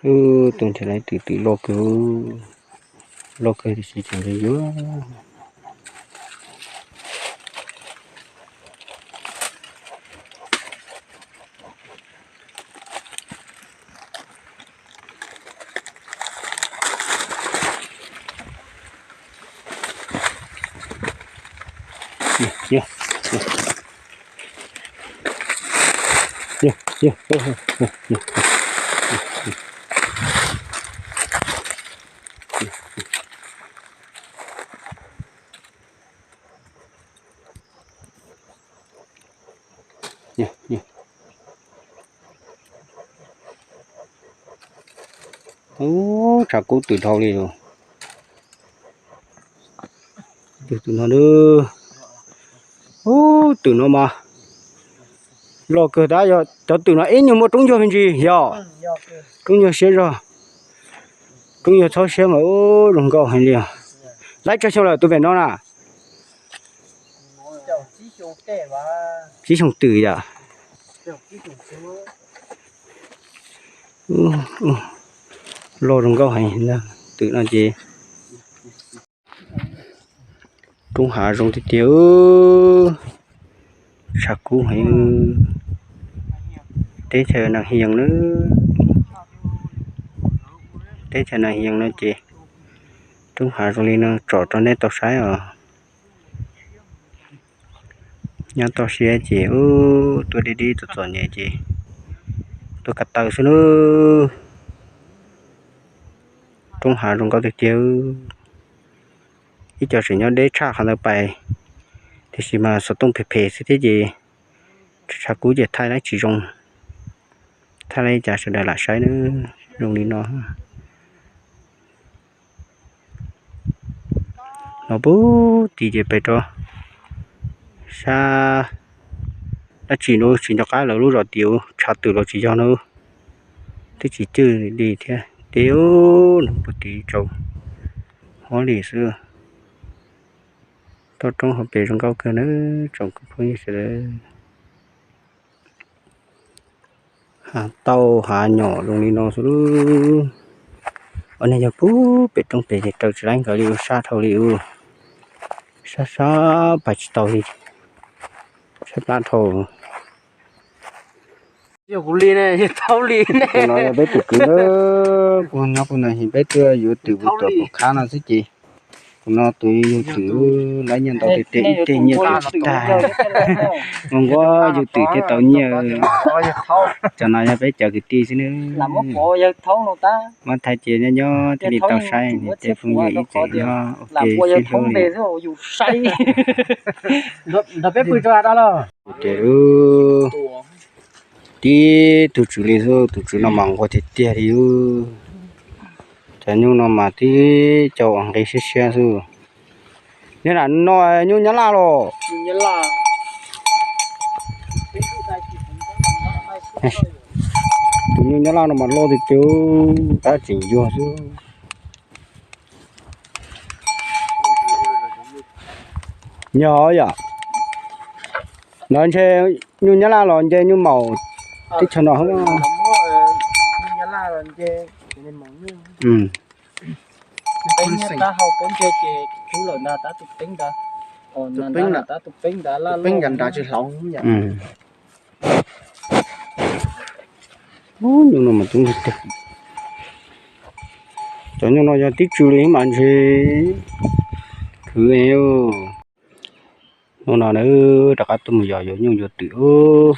Tus nrhiav lawv twm, twm loj kawg, loj kawg tiam sis tseem yuag yuag. Ub, tshav kub twm dhau li os. Twm no, ub, twm no mas loj kawg tab, yog cov twm no ib nyuag muaj roob nyuag me ntsis yog roob nyuag siab zog, roob nyuag txhob siab mas ub zoo nkauj heev li os. Laib tsawg xyoo lawm tus pem no na? Tsib xyoo twm yom. Loj zoo nkauj heev, twm no ces. Roob hav zoo tiag tiag, tshav kub heev. Teb chaws Nas Hias na, teb chaws Nas Hias no ces roob hav zoo li no tsom rau nej tau saib os. Nyob toj siab ces ub, tuaj deb deb txom txom nyem ces tuaj ko taw xwb nawb. Roob hav zoo nkauj tiag tiag. Ib co tseem nyob deb tshaj qhov ntawd pais, tiam sis mas xov tooj phem phem xwb thiab ces tshav kub ces thaij laib tsis zoo. Thaij laib cas sawv daws lam saib nawb. Zoo li no, no puag tim ces pem rau sab dab tsi no tsis nco qab lawv lub zos tim, tshav twm los tsis yog no, twb tsis cwj li thiab. Teb no puag tim tsaus huab li xwb. Toj roob hauv pes zoo nkauj kawg nawb tsoom kwv phooj ywg sawv daws. Hav tauj hav nyom zoo li no xwb. Ua nej yog puag pem roob pem ces raws tsis laib nkawd li, sab dhau li ub, sab sab pais tsis tau li, sab plab dhau. Kuv li ne, yog thaub li ne. Kuv no yog peb tus kwv, kuv nyob kuv no es peb tuaj yuav twm mus tom pom khab no xwb ces kuv no tus yug twm laib nyiaj ntau tiag tiag, ib teg nyiaj tsis tag. Nquag nquag yug twm thiaj tau nyiaj. Cov no yog peb cov kwv tij xwb nawb. Muab thaij cia nyob nyob thiaj li tau saib, ces phooj ywg ib txwm nyob ua ke sib hlub li. Ces tib tug tswv li xwb, tus tswv no mas nquag tiag tiag li. Cov nyuj no mas tib co uas nqi siab siab xwb. Nyob ram no nyuj nyab laj los? Tus nyuj nyab laj no mas loj tiag tiag, tab tseem yuag xwb. Nyob yom, no ntshe nyuj nyab laj los nce nyuj maum teb chaws no. Tus peeb nrad tsis hlauv. Nyuj no mas tub nteg. Cov nyuj no yog tib tsw li mas ntshe khwv. Hnub no na rov qab tuaj mus yos yuav nyuj yuav twm.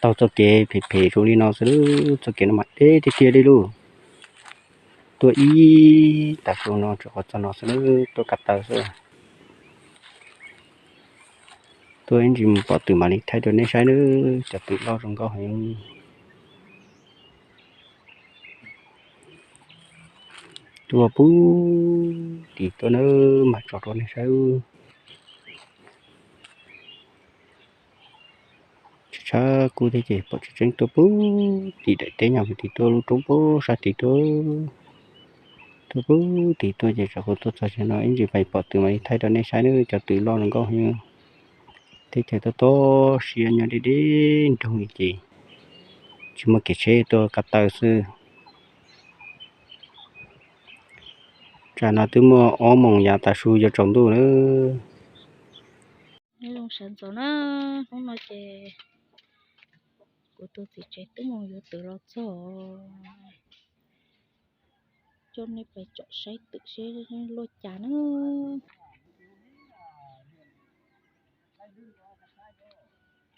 Taug txoj kev phem phem zoo li no xwb, txoj kev no mas deb tiag tiag li lauj. Tuaj ib tag kis no tsuas qhov txog no xwb, tuaj ko taw xwb. Tuaj ib ntsis mus pom twm mam li thaij rau nej saib nawb, cov twm loj zoo nkauj heev. Tuaj puag tim tuaj nawb, mam tso rau nej saib. Tshav kub thiab ces pom tseeb tseeb tuaj puag tim daim teb, nyaj puag tim tuaj lub roob puag sab tid tuaj. Tuaj puag tim tuaj ces tsam kuv tuaj txog no ib ntsis pais pom twm mam li thaij rau nej saib nawb, cov twm loj zoo nkauj heev. Teb chaws tob tob siab nyob deb deb nroog li ces Tsis muaj kev tsheb tuaj ko taw xwb. Tsam no twb muaj ob moos yav tav su yuav tsaus ntuj na. Nyob zoo sawv ntxov na, hnub no ces kuv tus txiv tsev twb mus yuav twm los txog. Coj nej pais tsom saib twm seb luaj cas na.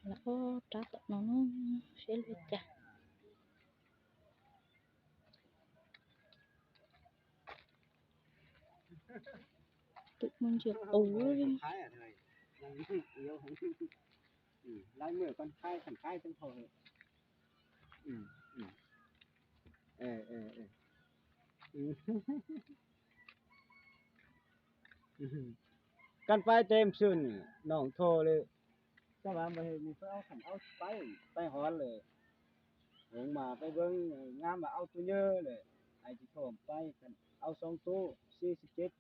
Lawv ob rab tom no na, seb luaj cas. Twm muaj ntsia qus. Kan paib tem xwm nong tho le. Coj mas mus pab kham aub paib, paib hov lawm. Hov mas paib veeb, ngab mas aub tub nyuj lawm. Ais tsis tho paib, aub xoob tub, sib sib ceb.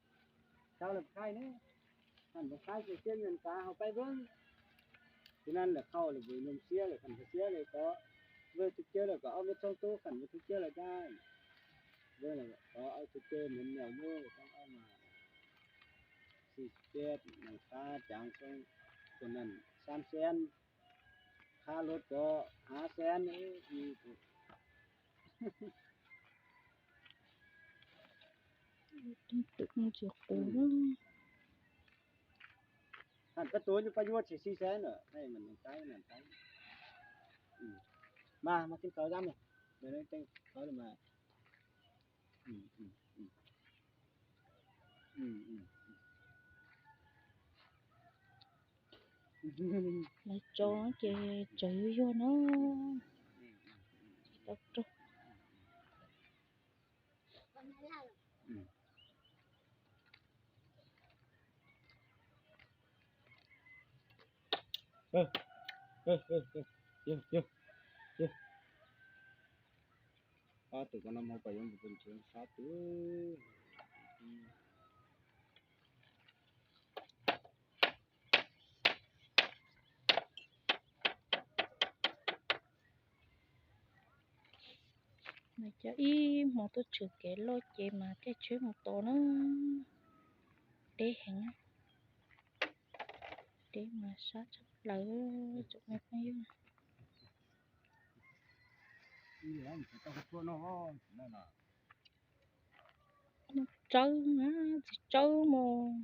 Tau lawm khaij ne, kham paib ces siab nyuam kav hauv paib veeb. Tus nan lawm qhau lawm vwm num siab lawm kham siab lawm ko. Vwm tus cawv lawm kom aub miab xoob tub kham vwm tus cawv lawm dab. Vwm lawm ko aub tus cawv mus nyuam nyuj lawm ko aub mas. Sib ceb nws qab caav xoob, tus nan sab xeeb, qhab luv ko hav xeeb. Twm ntsia qus. Kham koj tuav nyuj paj yuav tsis sib xeeb lawm, mas mas kib tau yab ne, mas lawv tso ces tsawg yuag yuag na. Tsis tau rau. Ob tug ko no mas pom yoov tus tsev sab twb. Mas cov ib hmo tuaj tshwm kev loj ces mas caij tsheb mus tos na. Deb heev, deb mas sab tshaj plaws tsoom me phooj ywg. Tsawb na, txiv tsawb mus.